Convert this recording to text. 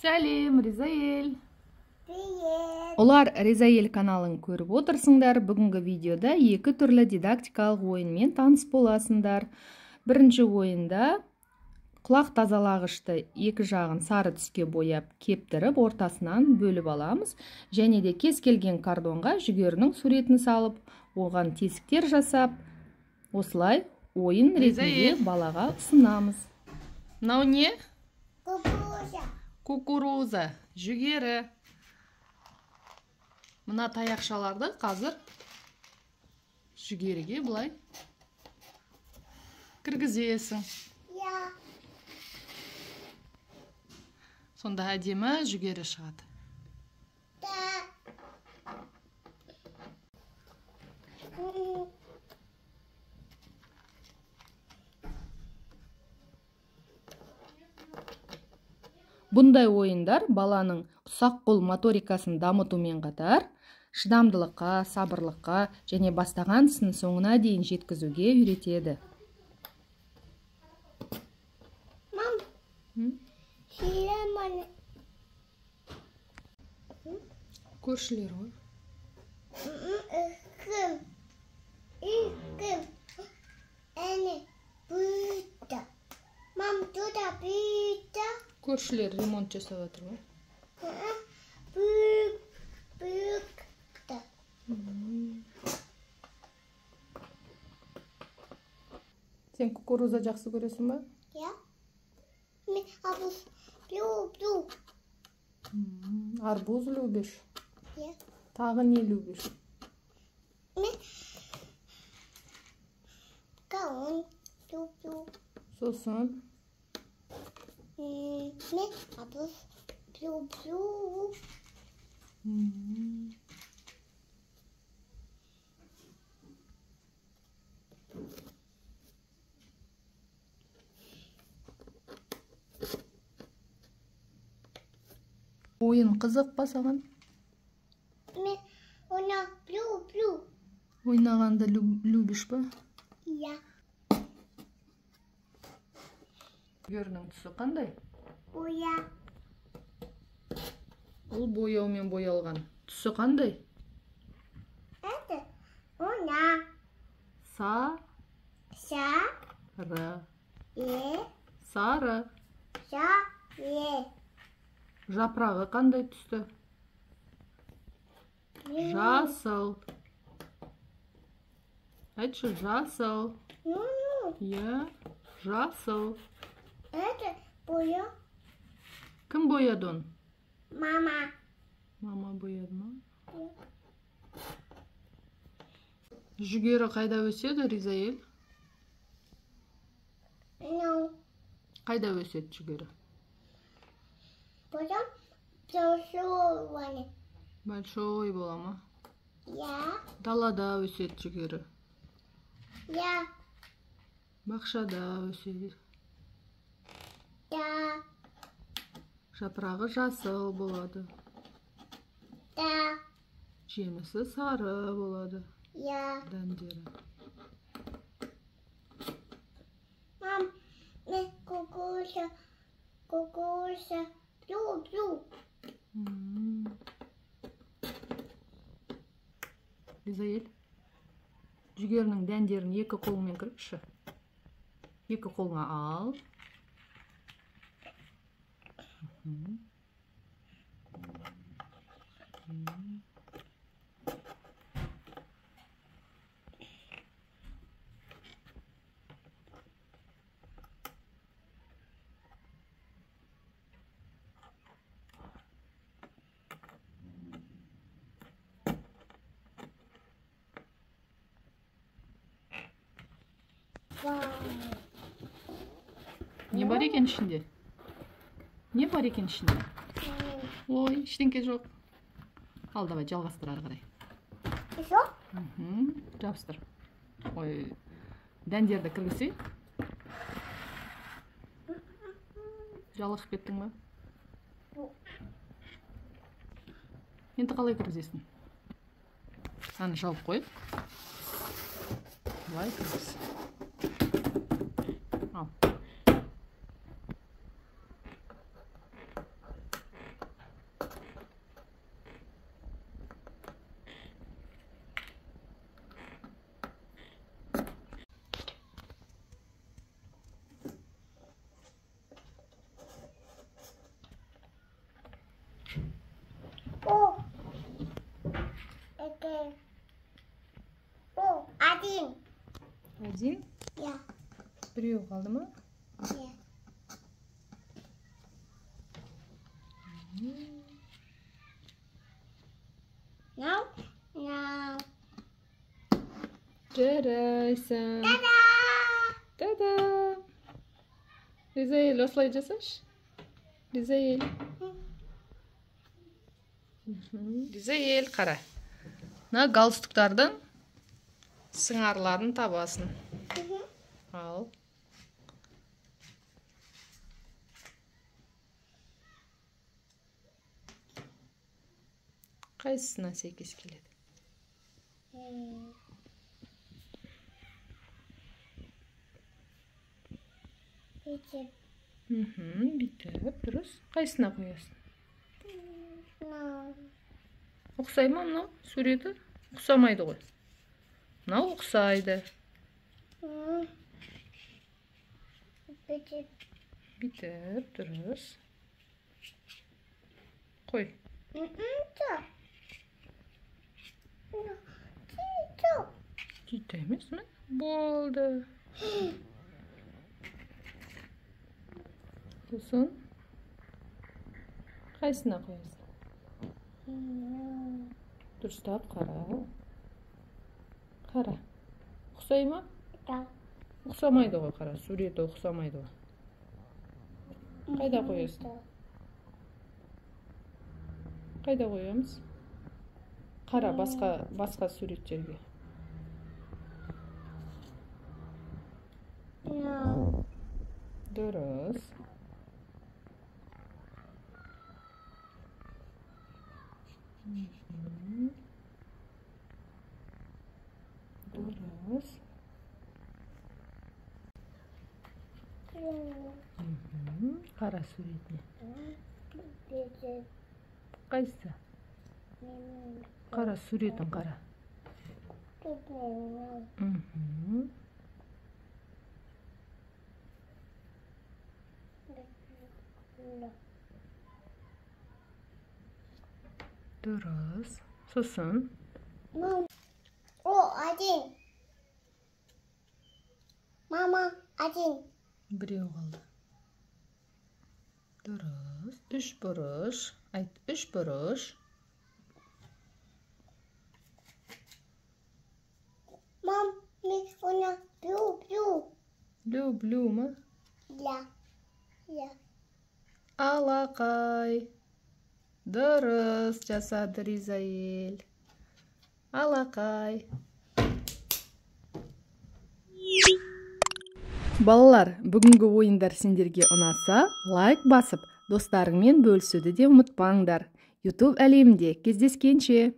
Сәлем, Ризаэль. Привет. Олар Ризаэль каналын көріп отырсыңдар. Бүгінгі видеода екі түрлі дидактикалық ойынмен таныс боласыңдар. Бірінші ойында құлақ тазалағышты екі жағын сары түске бояп, кептіріп, ортасынан бөліп аламыз. Және де кез келген картонға жүгерінің суретін салып, оған тесіктер жасап, осылай ойын ретінде Ризаэль. балаға ұсынамыз. Мынау не? Кукуруза. Кукуруза, жүгері. Мына таяқшаларды қазір жүгеріге былай кіргізесің. Я. Сонда әдемі жүгері шығады. Да. Бұндай ойындар баланың ұсақ қол моторикасын дамытумен қатар, шыдамдылыққа, сабырлыққа және бастаған ісін соңына дейін жеткізуге үйретеді. Мам, Силеман. Көршілер ғой. Кім? Кім? Әне, бұйда. Мам, туда бұйда. Көршілер ремонт жасап жатыр ғой. Büyük, büyük да. Сен кукуруза жақсы көресің ба? Я. Мен арбуз люблю. Арбуз любишь? Я. Тағы не любишь? Мен кауын люблю. Сосын? Мен арбуз люблю. Ойын қызық па саған? Мен оны люблю. Ойнағанды любишь па? Я. Жүгерінің түсі қандай? Боя. Ол бояумен боялған. Түсі қандай? Это она. Са. Са. Ры. Е. Сары. Са. Е. Жапырағы қандай түсті? Жасыл. Айтшы, жасыл. Ну-ну. Иә, жасыл. Это боя. Кім бояды оны? Мама. Мама бояды ма? Жүгері қайда өседі, Ризаэль? Ну. Қайда өседі жүгері? Потом большой. Большой бола ма? Я. Далада өседі жүгері. Я. Бақшада өседі. Да. Жапырағы жасыл болады. Да. Жемісі сары болады. Я. Дәндері. Мам, мен кукуруза, кукуруза люблю. Ризаэль, жүгерінің дәндерін екі қолыңмен кіргізші. Екі қолыңа ал. Не бар екен ішінде? Не бар екен ішінде? Ой, ештеңке жоқ. Ал, давай, жалғастыр ары қарай. Жоқ? Жабыстыр. Ой, дәндерді кіргізсей. Жалығып кеттің ба? Жоқ. Енді қалай кіргізесің? Аны жауып қой. Былай кіргіз. Ал. Зин? Иә. Біреу қалды ма? Иә. Мынау, мынау. Жарайсың. Та-да! Та-да! Ризаэль, осылай жасашы. Ризаэль. Ризаэль, қара. Мына галстуктардың сыңарларын табасың. Ал. Қайсысына сәйкес келеді? Бүйтіп. Бүйтіп, дұрыс. Қайсысына қоясың? Мынау. Ұқсай ма мынау суреті? Ұқсамайды ғой. Мынау ұқсайды. Бүйтіп. Бүйтіп, дұрыс. Қой. Сөйтті емес ме? Болды. Сосын қайсына қоясың? Дұрыстап қара. Қара. Ұқсай ма? Ұқсамайды ғой, қара. Суреті ұқсамайды ғой. Қайда қоясың? Қайда қоямыз? Қара, басқа суреттерге. Дұрыс. Дұрыс. Қара суретіне. Қайсысы? Қара суретін қара. Дұрыс. Сосын. О, один. Мама, один. Біреу қалды. Дұрыс. Үш бұрыш. Айт, үш бұрыш. Мам, мен оны люблю. Люблю ма? Да. Я. Алақай. Дұрыс жасады Ризаэль. Алақай. Балалар, бүгінгі ойындар сендерге ұнаса, лайк басып, достарыңмен бөлісуді де ұмытпаңдар. YouTube әлемінде кездескенше.